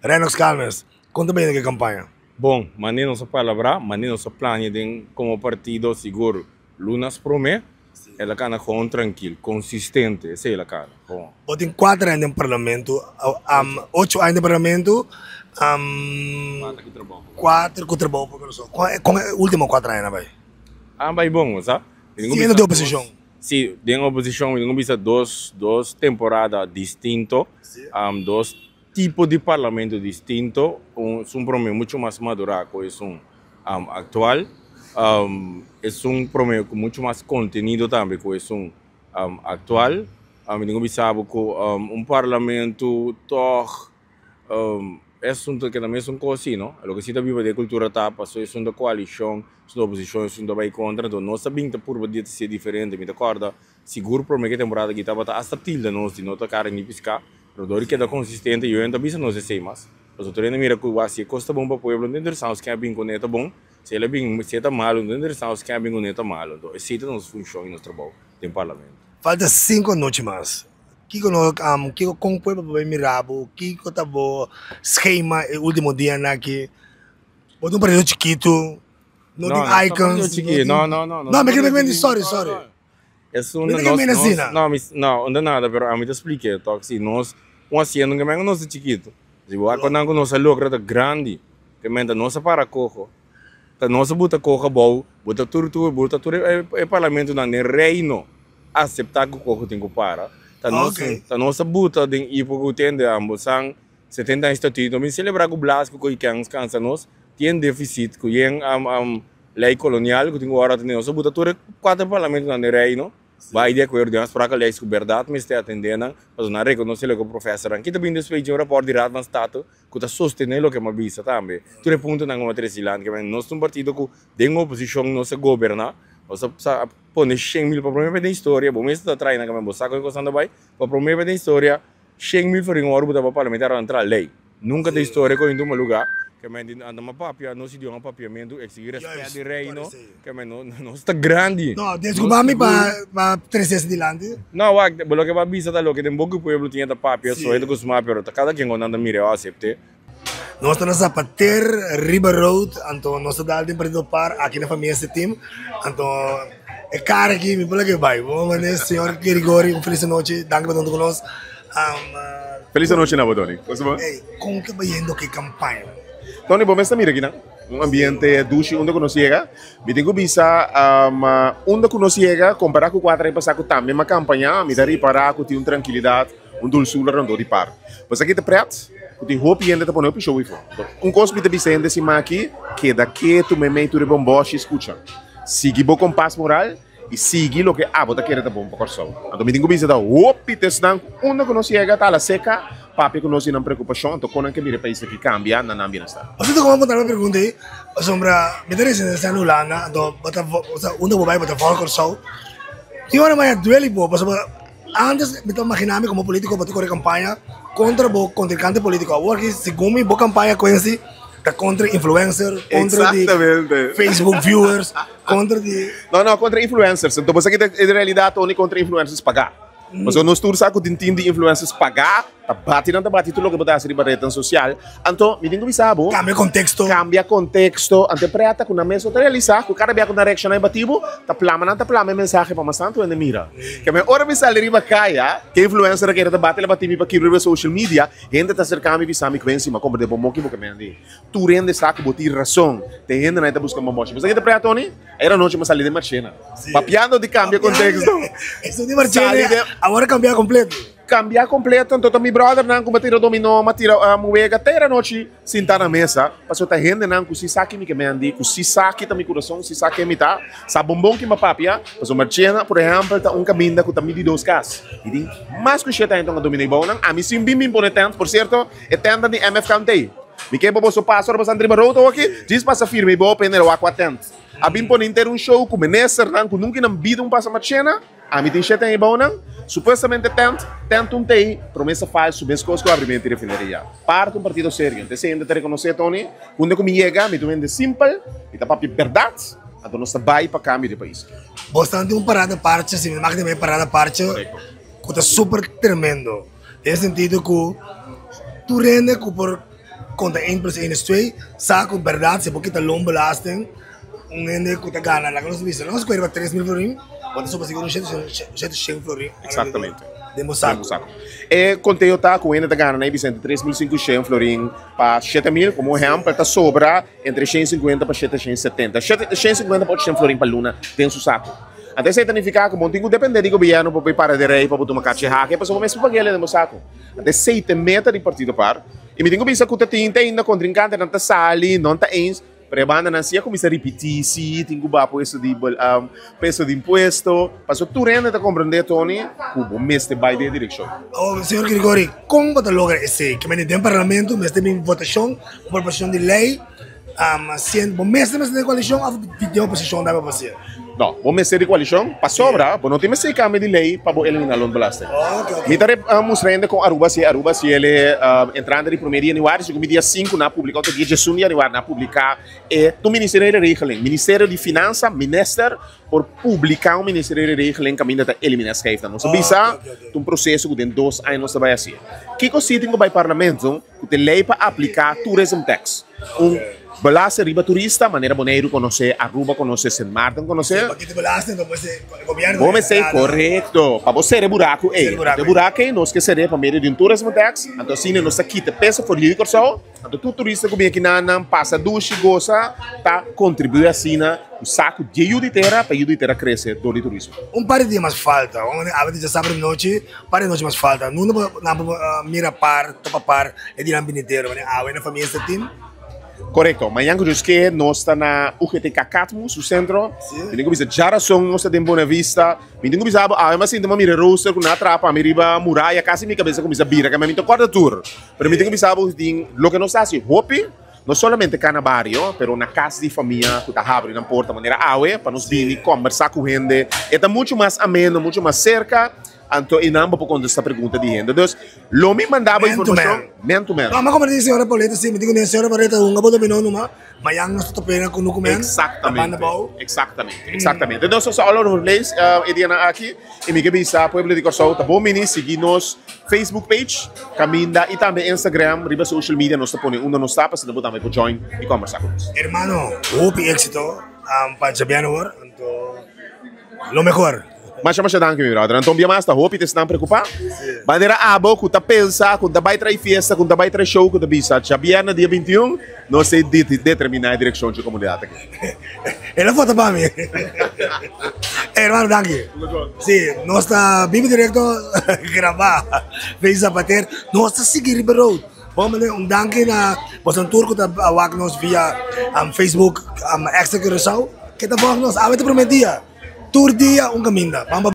Rennox Calmes, kon ta bayendo ku e kampaña? Bon, mane nos a palabrá, mane nos a plania den komo partido sigur lunas promé, el a kana gewoon trankil, konsistente, esei el a kana, gewoon. Bo tin kuater aña den parlamento, ocho aña den parlamento, kuater ku trabou pa Kòrsou. Kon e último kuater añanan bai? A bai bon, bo sa. Siendo di oposishon. Si, den oposishon mi tin ku bisa dos dos temporada distinto, dos tipo di parlamento distinto, esun prome mucho mas madurá ku esun aktual, esun prome ku mucho mas kontenido tambe ku esun aktual. Mi tin ku bisa bo ku un parlamento tòg esun ta keda mesun kos si no, loke si ta biba den e kultura ta pasobra esun ta koalishon, esun ta oposishon, esun ta bai kontra, enton nos ta bin ta purba di ser diferente. Mi ta kòrda sigur prome ku e temporada aki tabata asta tilda nos di no ta kara ni piská. Pero dor di keda konsistente yo no ta bisa nos esei mas. Pasobra tur hende mira ku wak si e kos ta bon pa pueblo no ta interesá nos ken a bin kuné ta bon, si el a bin si e ta malu no ta interesá nos ken a bin kuné ta malu. Anto esei ta nos funshon i nos trabou den parlamento. Falta sinku anochi mas. Kiko no kiko kon pueblo por bai mira bo? Kiko ta bo skema e ultimo dianan aki? Bo ta un partido chikitu, no tin icons, no no no. No, mi kere mende sorry sorry. Esun na nos, nos, no, mi, no, unda nada, pero ami ta spliké tok, si nos un asiento ke men ku nos ta chikitu, si bo wak nan ku nos a logra ta grandi, ke men ta nos a para koho, ta nos a buta koho abou, buta tur tur, buta tur e e parlamentonan den reino aseptá ku koho tin ku para, ta nos, ta nos a buta den ipo ku tende ambos san 70 aña statuto, mi selebrá ku Blas ku Koikens kansa nos, tien deficit ku yen ley kolonial ku tin ku ora atendé nos. A buta tur e kuater parlamentonan den Reino bai di akuerdo den afsprak leis ku bèrdat mester atendé nan pasobra nan a rekonosé loke profesornan kita bin despues dje un rapòrt di Raad van State ku ta sostené loke mi a bisa tambe. Tur e puntonan ku mi a trese dilanti ke nos ta un partido ku den oposishon nos a goberná, nos a pone 100.000 pa promé bes den historia, bo mes ta trae nan kaminda bo sa kon e kosnan ta bai, pa promé bes den historia 100.000 florin oro bo ta pa parlamentario nan tra ley. Nunca den historia cu a tuma lugar ke men di anda ma papia nos idioma papiamentu exigi respet di reino ke men nos ta grandi. No, disculpa mi pa pa trece ese dilanti. No, wak, bo loke bo a bisa ta loke den boca pueblo tin e ta papia so e ta custumá pero ta cada ken cu nan ta mira e o acepte. Nos ta na Zapater riba road anto nos ta dal den partido par aki na famia Setim anto e kar aki mi por laga e bai bo mane señor Gerigori un felis anochi danki pa ta hunto ku nos. Felis anochi na bo Tony. Kosa bo? Ey kon ta bayendo ku e kampaña? Tony bo mes ta mira akinan un ambiente dushi unda ku nos yega mi tin ku bisa unda ku nos yega kompara ku kuater aña pasa ku tambe mi a kampaña mi ta ripara ku tin un trankilidat. Un dulsura rondó di par. Pues aki ta pret ku tin hopi hende ta pone hopi show ifo. Un kos mi ta bisa hende siman aki, keda ketu meimei tur e bombòshi i skucha. Sigui bo kompas moral i sigui loke abo ta kere ta bon pa Kòrsou. Anto mi tin ku bisa ta hopi ta esnan ku unda ku nos yega ta ala seka papia ku nos di nan preokupashon anto kon nan ke mira e pais aki kambia na nan bienestar. Bo ta komo puntra mi pregunta ei, pasobra mi ta residensia na Hulanda, anto bo ta unda bo bai bo ta vòlg Kòrsou. Tin ora mi a duel bo pasobra Antes mi ta imagina mi como politico bo ta core campaña contra bo contrincante politico. Awor aki segun mi bo campaña Quincy ta contra influencer, contra di Facebook viewers, contra di. No no contra influencers. Enton bo sa kita en realidad Tony contra influencers paga. Pasobra nos tur sa cu tin tin di influencers paga ta bati nan ta bati tur loke bo ta haci riba rednan social. Anto mi tin cu bisa bo. Cambia contexto. Cambia contexto. Anto e preta cu nan mes no ta realisa cu cada bia cu nan reacciona e bati bo ta plama nan ta plama e mensahe pa mas tanto hende mira. Keme ora mi sali riba kaya, ke influencer a kere ta bati la bati mi pa kibra riba social media, hende ta aserka mi bisa mi Quincy, ma komprende bo moki bo ke mendi. Tur hende sa ku bo tin rason, te hendenan ta buska momoshi. Bo sa ke ta prea Tony? Ayer anochi mi a sali den Marchena. Papiando di kambia konteksto. Esun di Marchena awor a kambia kompleto. Kambia kompleto, anto ta mi brothernan ku mi a tira dominó, mi a tira wega te ayer anochi. Sinta na mesa, pasobra ta hendenan ku si sa ki mi ke mendi, ku si sa ki ta mi kurason, si sa ken mi ta, sa bonbon ki mi a papia. Pasobra Marchena, por ehèmpel, ta un kaminda ku ta midi dos kas. I tin mas ku shete hende ku a dominá e bounan. Ami sin bin bin pone tènt. Por sierto, e tèntnan di MFK no ta ei. Mi ke pa boso pasa ora boso anda riba road awoki, djis pasa firma e bou pende wak ku a tènt. A bin pone henter un show ku ministernan ku nunka nan bida un pasa Marchena. Ami tin shete aña bou nan, supuestamente tent, tent un tei, promesa falsu, meskos ku abrimento di refineria. Parti un partido serio, anto esei hende ta rekonosé, Tony, unda ku mi yega, mi ta un hende simpel, mi ta papia bèrdat, anto nos ta bai pa kambio di pais. Bosnan tin un parada parche, si mi no maki parada parche, ku ta super tremendo, den sentido ku tur hende ku por. konta 1 plus 1 is 2, sa ku bèrdat si bo kita loonbelasting, un hende ku ta gana, laga nos bisa, nos ku riba 3000 florin, bo ta soba sigur un shete shen florin. Exactamente. Den bo saku. Den bo saku. E konteo ta ku hende ta gana na e bisa entre 3500 florin pa 7000, komo ehèmpel, ta sobra entre 150 pa 770. 150 pa 800 florin pa luna den su saku. Anto esei ta nifiká ku bo no tin ku dependé di gobièrnu pa bo para de rei, pa bo tuma kachi hake, pasobra bo mes por pag'el den bo saku. Anto esei ta e meta di Partido par. I mi tin ku bisa ku ta tin te ainda kontrinkantenan ta sali, no ta eens, pero e bandanan si a kuminsá ripití, si tin ku baha puesto di peso di impuesto, pasobra tur hende ta komprendé, Tony, ku bo mester bai den e direkshon. Awor, señor Grigori, kon bo ta logra esei? Ke mende den parlamento mester bin votashon, un proposishon di lei. Bo mester mester den koalishon òf di oposishon ta pa hasié? No, bo mester di koalishon pasobra bo no tin mester kambio di lei pa bo eliminá loonbelasting. Mi ta mustra hende kon Aruba hasié. Aruba hasié el entrante di promé di yanüari, segun mi dia sinku nan a publiká, otro dia diesun di yanüari nan a publiká e tur ministerio di regeling. Ministerio di Finansa, minister por publiká un ministerio di regeling kaminda ta eliminá schijfnan. Nos a bisa ta un proseso ku den dos aña nos ta bai hasié. Kiko si tin ku bai parlamento? Ku ta e lei pa apliká tourism tax, un belasting riba turista, manera Boneiru konosé, Aruba konosé, Sint Maarten konosé. Bo mester korekto, pa bo sera e buraku ei. E buraku ei nos ke ser'é pa medio di un tourism tax, anto asina nos ta kita peso for di Kòrsou, anto tur turista ku bini aki nan pasa dushi, gosa, ta kontribuí asina ku saku di e yu di tera pa e yu di tera krese dor di turismo. Un par di dia mas falta, awe ta djasabra di nochi. Par di nochi mas falta. Nunda bo nan por mira par, topa par e dianan binidero manera awe na famia esta tin? Korekto. Mañan ku Dios ke nos ta na UGTK Katmu, su sentro. Mi tin ku bisa djarason nos ta den Buena Vista. Mi tin ku bisa bo awe mi a sinti mi a mira e rooster ku nan a traha pa mi riba muraya kasi mi kabesa kuminsa bira kamba mi ta kòrda tur. Pero mi tin ku bisa bo tin loke nos ta hasi hopi. No solamente ka na bario, pero na kas di famia ku ta habri nan porta manera awe pa nos bini kombersá ku hende. E ta muchu mas ameno, muchu mas serka, anto einan bo por kontestá pregunta di hende. Dus, lo mi manda bo informashon man to man. No, mi a kompartí señora Pauleta si, mi tin ku den señora Pauleta hunga bo dominó numa, mayan nos ta top'e ku nuku men, na banda bou. Eksaktamente, eksaktamente. Entonces nos ta all over the place e dianan aki i mi ke bisa pueblo di Kòrsou ta bon bini sigui nos Facebook page Caminda y tambe Instagram riba social media nos ta pone unda nos ta pa asina bo tambe por join y combersa cu nos. Hermano, hopi éxito pa djabian awor, anto lo mejor. Masha masha danki mi brother. Anto un bia mas ta hopi ta esnan preocupa. Manera abo cu ta pensa cu ta bay trae fiesta, cu ta bay trae show cu ta bisa djabièrnè dia 21 nos ta determina e direccion dje comunidad aki. El a vota pa mi. Hermano, danki. Sí, nos ta bibi directo grabá. Face Zapater. Nos ta sigui riba road. Bon meneer, un danki na boso tur ku ta wak nos via um, Facebook um, Extra Curaçao. Ke ta volg nos. Awe ta primer dia. Tur dia un kaminda. Bamba.